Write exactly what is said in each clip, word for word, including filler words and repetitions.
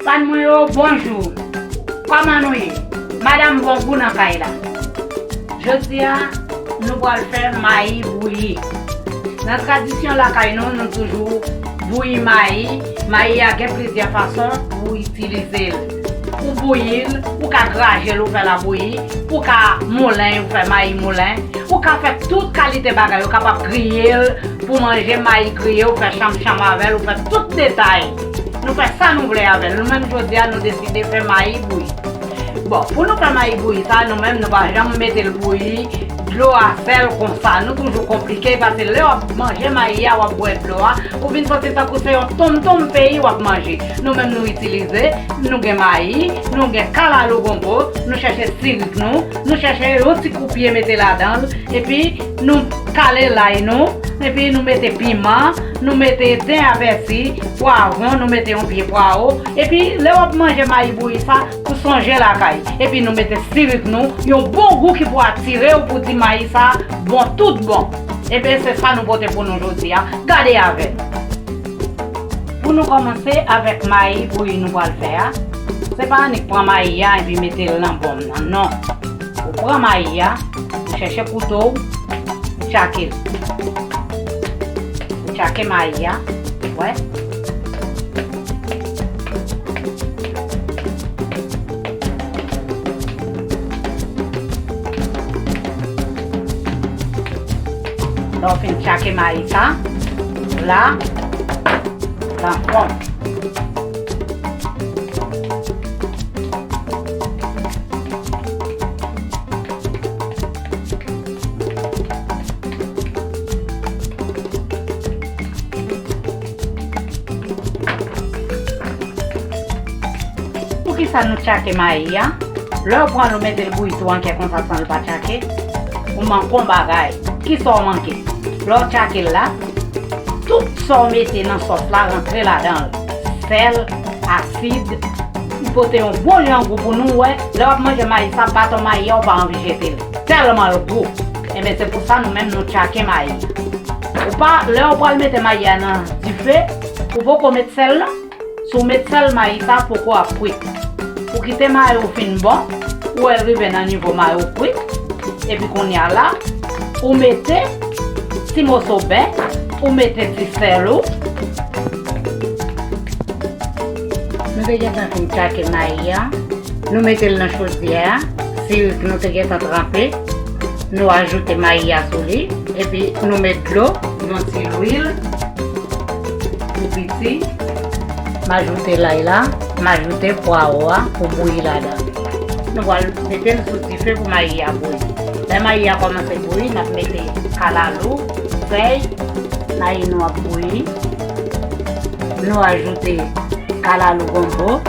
Fan mwen yo, bonjou. Kòman nou ye? Madanm Bongou nan kay la. Jodi a, nou pral fè mayi bouyi. Nan tradisyon lakay nou, nou toujou bouyi mayi. Mayi a gen plizyè fason pou itilize l. Ou bouyi l, ou ka graje l, ou fè l a bouyi, ou ka moulen, ou fè mayi moulen, ou ka fè tout kalite bagay, ou kapab griye l pou manje, mayi griye, ou fè chanmchanm avè l, ou fè tout detay. Nou fè sa nou vle avè l. Nou menm jodi a, nou deside fè mayi bouyi. Bon, pou nou fè mayi bouyi sa, nou menm nou pa janm mete l bouyi, dlo a sèl konsa. Nou toujou konplike, paske lè w ap manje mayi a, w ap bwè dlo a, ou vin santi tankou se yon tonmtonm peyi w ap manje. Nou menm nou itilize, nou gen mayi, nou gen kalalou gonbo, nou chèche sirik nou, nou chèche yon ti kou pye mete ladan l, epi nou kale lay nou, epi nou mete piman, nou mete ten a pèsi, pwavwon, nou mete yon pye pwawo, epi lè w ap manje mayi bouyi sa, ou sonje lakay. Epi nou mete sirik nou, yon bon gou ki pou atire w pou di mayi sa bon tout bon. Ebyen, se sa nou pote pou nou jodi a. Gade avè n. Pou nou kòmanse avèk mayi bouyi nou pral fè a, se pa annik pran mayi a epi mete l nan bonm nan, non. Ou pran mayi a, ou chèche kouto w, ou tchake l. Ou tchake mayi a, wè. Lè w fin tchake mayi sa, la, pran fòm. Poukisa nou tchake mayi a? Lè w pran l, ou mete l bouyi tou an kè konsa san l pa tchake, ou manke yon bagay. Kisa w manke? Lè w tchake l la, tout sa w mete nan sòs la rantre ladan l. Sèl, asid, li pote yon bon jan gou pou nou wè. Lè w ap manje mayi sa, baton mayi a, ou pa anvi jete l. Tèlman l gou. Ebyen, se pou sa nou menm nou tchake mayi. Ou pa, lè w pral mete mayi a nan dife, ou poko met sèl non. Si w met sèl, mayi sa poko ap kwit. Ou kite mayi w fin bon, ou wè l rive nan nivo mayi w kwit. Epi kounye a la, ou mete ti moso bè, ou mete ti sèl ou. Nou te gentan fin tchake mayi a. Nou mete l nan chodyè a. Sirik nou te gentan tranpe. Nou ajoute mayi a sou li. Epi nou met dlo, yon ti lwil. Pou piti, m ajoute lay la, m ajoute pwawo a pou bouyi ladan. Nou pral mete l sou dife pou mayi a bouyi. Lè mayi a kòmanse bouyi, n ap mete kalalou, fèy, mayi nou ap bouyi. Nou ajoute kalalou gonbo,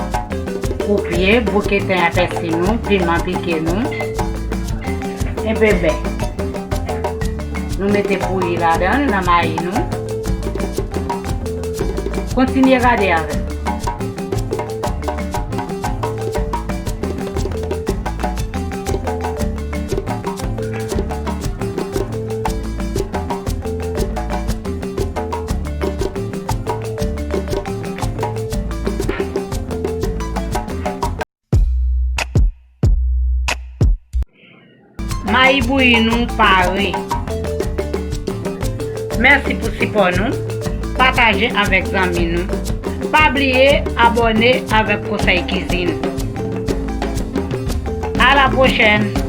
kou pye, bouke ten a pèsi nou, piman pike nou. Enpe bè. Nou mete bouyi ladan l, nan mayi nou. Kontinye gade avè m. Mayi bouyi nou pare. Mèsi pou sipò nou. Pataje avèk zanmi nou. Pa bliye abòne avèk Konsèy Kizin. A la pwochèn!